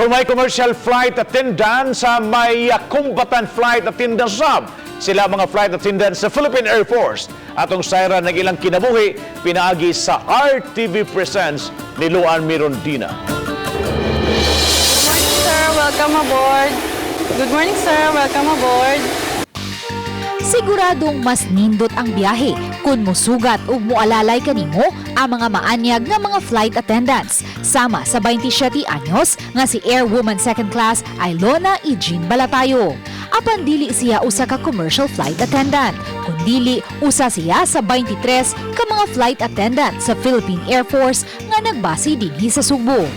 Kung may commercial flight attendant sa may combatant flight attendant sab, sila mga flight attendant sa Philippine Air Force. Atong sayran ng ilang kinabuhi pinaagi sa RTV Presents ni Luan Mirondina. Good morning, sir. Welcome aboard. Good morning, sir. Welcome aboard. Siguradong mas nindot ang biyahe kung musugat ug mualalay kanimo ang mga maanyag nga mga flight attendants. Sama sa 27 anyos nga si Airwoman Second Class Ilona Ejin Balatayo. Apan dili siya usa ka commercial flight attendant, kundili usa siya sa 23 ka mga flight attendant sa Philippine Air Force nga nagbase dinhi sa Sugbo.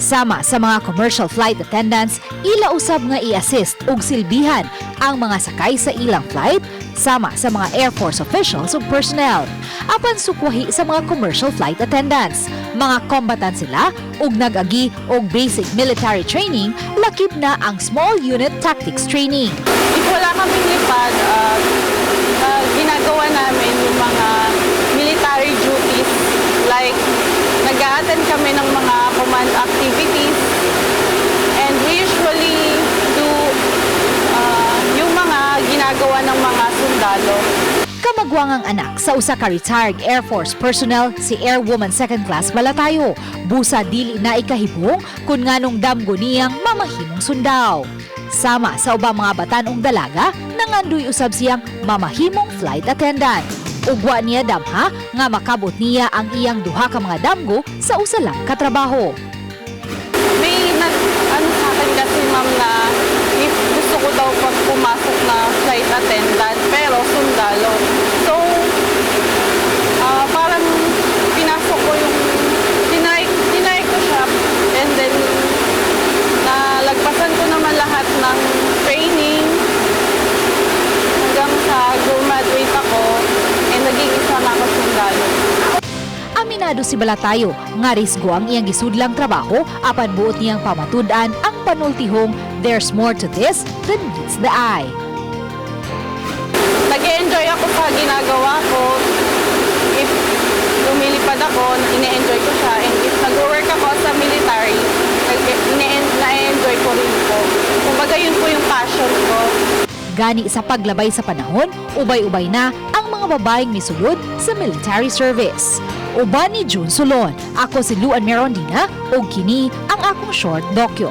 Sama sa mga commercial flight attendants, ila usab nga i-assist ug silbihan ang mga sakay sa ilang flight sama sa mga Air Force officials ug personnel. Apan sukwahi sa mga commercial flight attendants, mga combatant sila ug nag-agi og basic military training, lakip na ang small unit tactics training. If wala kaming lipad, ginagawa namin yung mga military duties. Like, nag attend kami ng mga command activities. And we usually do yung mga ginagawa ng mga sundalo. Kamagwangang anak sa usa ka retired Air Force personnel si Airwoman Second Class Balatayo. Busa dili na ikahibong kung nganong damgo niyang mamahimong sundao. Sama sa ubang mga batanong dalaga, nangandoy usab siyang mamahimong flight attendant. Ug wa niya damha nga makabot niya ang iyang duha ka mga damgo sa usa lang ka trabaho. May nag, ano sa akin kasi, ma'am, na if gusto ko daw pag pumasok na flight attendant, pero sundalo. So, parang pinasok ko yung, tinry ko siya, and then, nalagpasan ko naman lahat ng training hanggang sa graduate ako and naging isa na ako sundalo. Aminado si Balatayo nga risgo ang iyang gisudlang trabaho, apan buot niyang pamatud-an ang panultihong "There's more to this than meets the eye." Nag-enjoy ako sa ginagawa ko. If lumilipad ako, ine-enjoy ko siya. And if nag-work ako sa military, na-enjoy ko rin po. Kumbaga, yun po yung passion ko. Gani sa paglabay sa panahon, ubay-ubay na ang mga babaeng misulod sa military service. Uban ni June Solon, ako si Luan Merondina ug kini ang akong short dokyo.